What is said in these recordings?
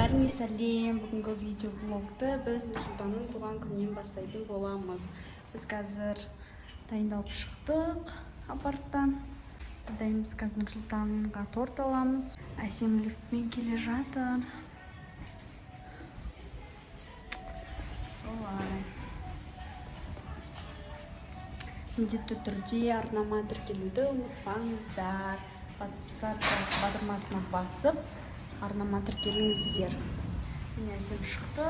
Бәріңе сәлем. Бүгінгі видеоблогты біз Нұрсұлтанның туған күнінен бастайтын боламыз. Біз қазір дайындалып шықтық апарттан. Біз дайынбыз, қазір Нұрсұлтанға торт аламыз. Әсем лифтмен келе жатыр. Солай. Міндетті түрде арнама тіркелуді ұмытпаңыздар. Подписаться батырмасына басып, арнама тіркеліңіздер. Міне, Әсем шықты.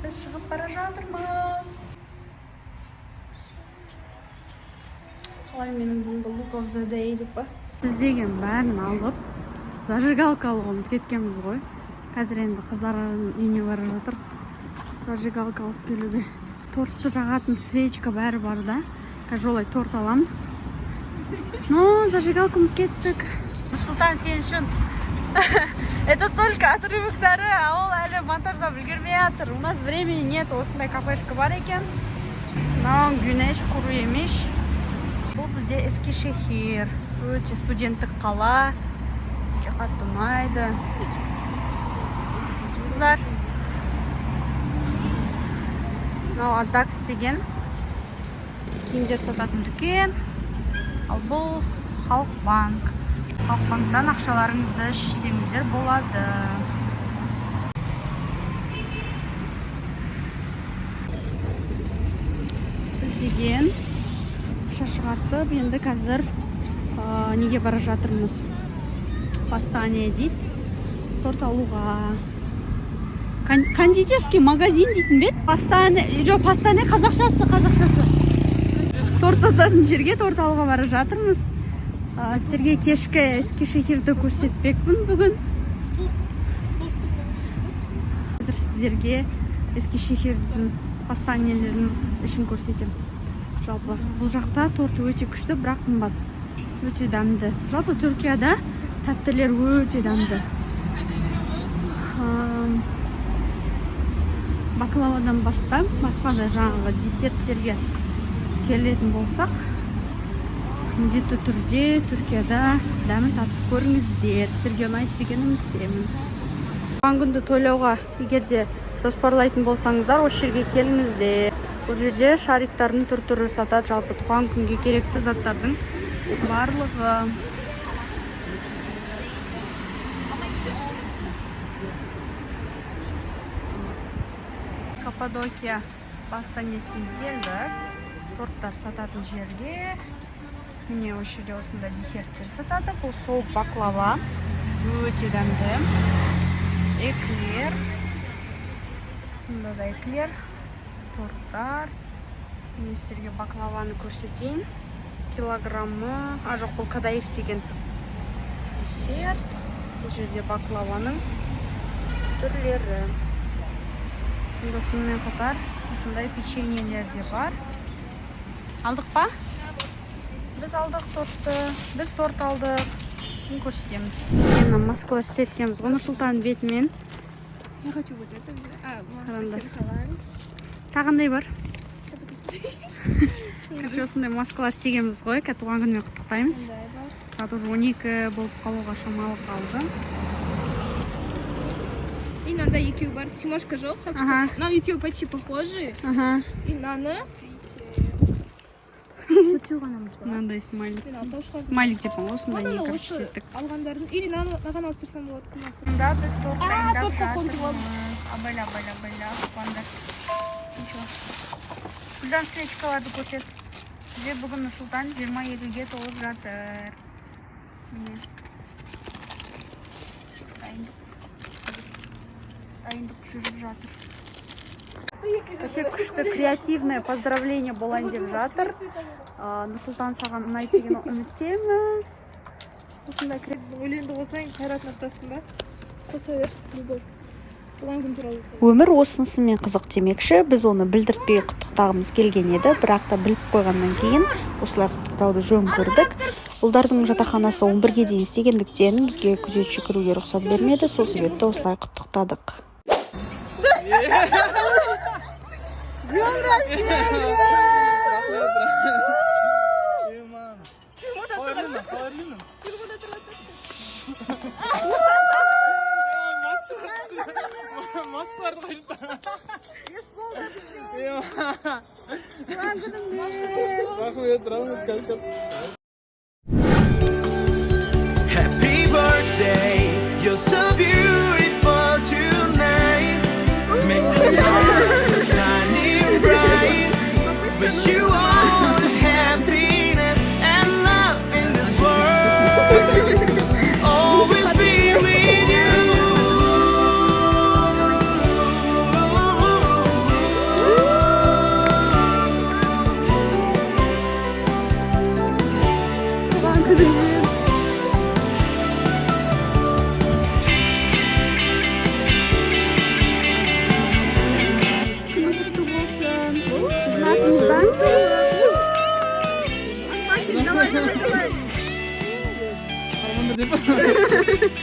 Біз шығып бара жатырмыз. Қалай менің бүгінгі look of the day деп па? Біз деген бәрін алып, зажигалка алуға ұмытып кеткенбіз ғой. Қазір енді қыздардың үйіне бара жатыр. Зажигалка алып келуге. Тортты жағатын свечка бәрі бар да. Қазір олай торт аламыз. Но зажигалка ұмытып кеттік. Нұрсұлтан, сен үшін это только отрывоктары, а ол әлі монтаждап үлгермей жатыр. У нас времени нет, осындай кафешка бар екен. Мынау Güneş Kuru Yemiş. Бұл бізде Эскишехир. Өте студенттік қала. Бізге қатты ұнайды. Қыздар. Мынау Адакс деген киімдер сататын дүкен. Ал бұл Халық банк. Халық банктан ақшаларыңызды шешсеңіздер болады. Біз деген ақша шығартып, енді қазір неге бара жатырмыз? Pastane дейді. Торт алуға. Кондитерский магазин дейтін бе еді? Pastane, жоқ, pastane қазақшасы, қазақшасы. Торт сататын жерге торт алуға бара жатырмыз. Сіздерге кешкі Эскишехирді көрсетпекпін бүгін. Қазір сіздерге Эскишехирдің pastanелерінің ішін көрсетемін. Жалпы бұл жақта торт өте күшті, бірақ қымбат. Өте дәмді. Жалпы Түркияда тәттілер өте дәмді. Баклавадан бастап басқа да жаңағы десерттерге келетін болсақ, міндетті түрде Түркияда дәмін татып көріңіздер. Сіздерге ұнайды деген үміттемін. Туған күнді тойлауға егер де жоспарлайтын болсаңыздар, осы жерге келіңіздер. Бұл жерде шариктардың түр-түрі сатады, жалпы туған күнге керекті заттардың барлығы. Каппадокия pastanesine келдік. Торттар сататын жерге. Міне, осы жерде осындай десерттер сатады. Бұл соуық баклава. Өте дәмді. Эклер. Мұнда да эклер. Торттар. Міне, сіздерге баклаваны көрсетейін. Килограммы. А, жоқ, бұл кадаиф деген десерт. Бұл жерде баклаваның түрлері. Мұнда сонымен қатар осындай печеньелер де бар. Алдық па? Біз алдық тортты. Біз торт алдық. Бүгін көрсетеміз. Енді маскалар істеткенбіз ғой Нұрсұлтанның бетімен. Я хочу вот это взять. А, Карандаш. салат. Тағы қандай бар? Короче, осындай маскалар істегенбіз ғой. Қазір туған күнімен құттықтаймыз. Қандай бар? Сағат уже 12 болып қалуға шамалы қалды. И мынандай екеуі бар. Тимошка жоқ. Так что мынау екеуі почти похожи. И мынаны төртеу ғанамыз бар. Мынандай смайлик. Мен алтау шығардым. Смайлик деп қой, осындай Вот не, ана короче, осы істеттік. алғандардың или мынаны маған ауыстырсам болады, кім алса. Мында біз торт А, дайындап тортқа қол тиіп алдым. жатырмыз. Абайла, абайла, абайла, қуандар. Ничего. Гүлжан, свечкаларды көрсет. Бізде бүгін Нұрсұлтан 22-ге толып жатыр. Міне. Дайындық. Дайындық жүріп жатыр. Вообще күшті креативное поздравление болайын деп жатыр. Нұрсұлтан, саған ұнайды деген үміттеміз. Осындай Өлеңді қосайын, Қайрат Нұртастың ба? Қоса бер, любовь. Туған күн туралы. Өмір осынысымен қызық демекші, біз оны білдіртпей құттықтағымыз келген еді, бірақ та біліп қойғаннан кейін осылай құттықтауды жөн көрдік. Ұлдардың жатақханасы 11-ге дейін істегендіктен, бізге күзетші кіруге рұқсат бермеді, сол себепті осылай құттықтадық. Қалай? күніңмен! Рахмет, рахмет, қазір. Happy birthday, you're so beautiful tonight. Make the stars shining bright. Wish you all the happiness and love in this world. Always be with you. Туған күніңмен! Күнің құтты болсын! Біздің атымыздан. Давай, давай, давай! Армандар деп.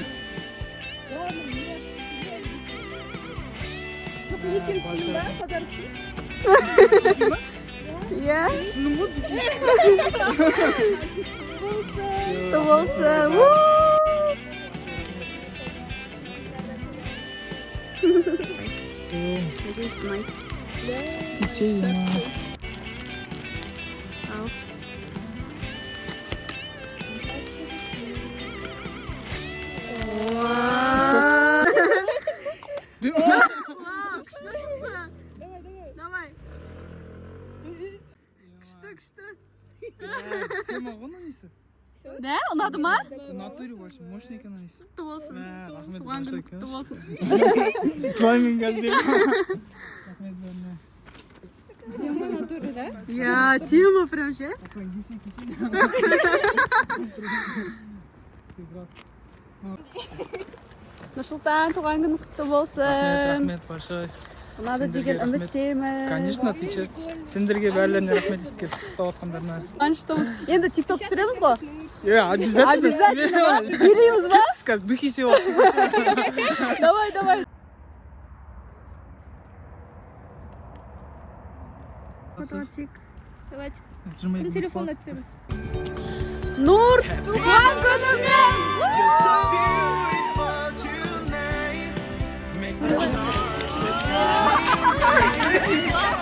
Ладно, нет. Жоқ, екеуін түсіндің ба подарок ты? Иә. Түсіндің ғой. Болсын. Құтты болсын! У! Надеюсь, ұнайды. Течение. Ал. Вау, күшті шықты. Давай, давай. Давай. Күшті, күшті. Тема ғой мына несі. Да, ұнады ма? В натуре вообще мощный екен несі. Құтты болсын. Мә, рахмет Туған большое. күн құтты болсын. Жылаймын қазір. Рахмет бәріне. Тема натуре, да? Иә, тема прям ше. Осылай кисей, кисей. Ты, брат. Нұрсұлтан, туған күн құтты болсын. Рахмет, рахмет большое. Ұнады Сендерге деген рахмет. үміттемін. Конечно, ты че. Сендерге бәрілеріне рахмет ескеріп құттықтап жатқандарына. Қуаныштымыз. Енді тикток түсіреміз ғой? Е, обязательно. Обязательно ма? Билейміз ба? Қазір духи сыйлап. Давай, давай. Давайте. 22 Телефон түсеміз. Нұр, туған күніңмен! You're so beautiful tonight. Make the stars shine bright.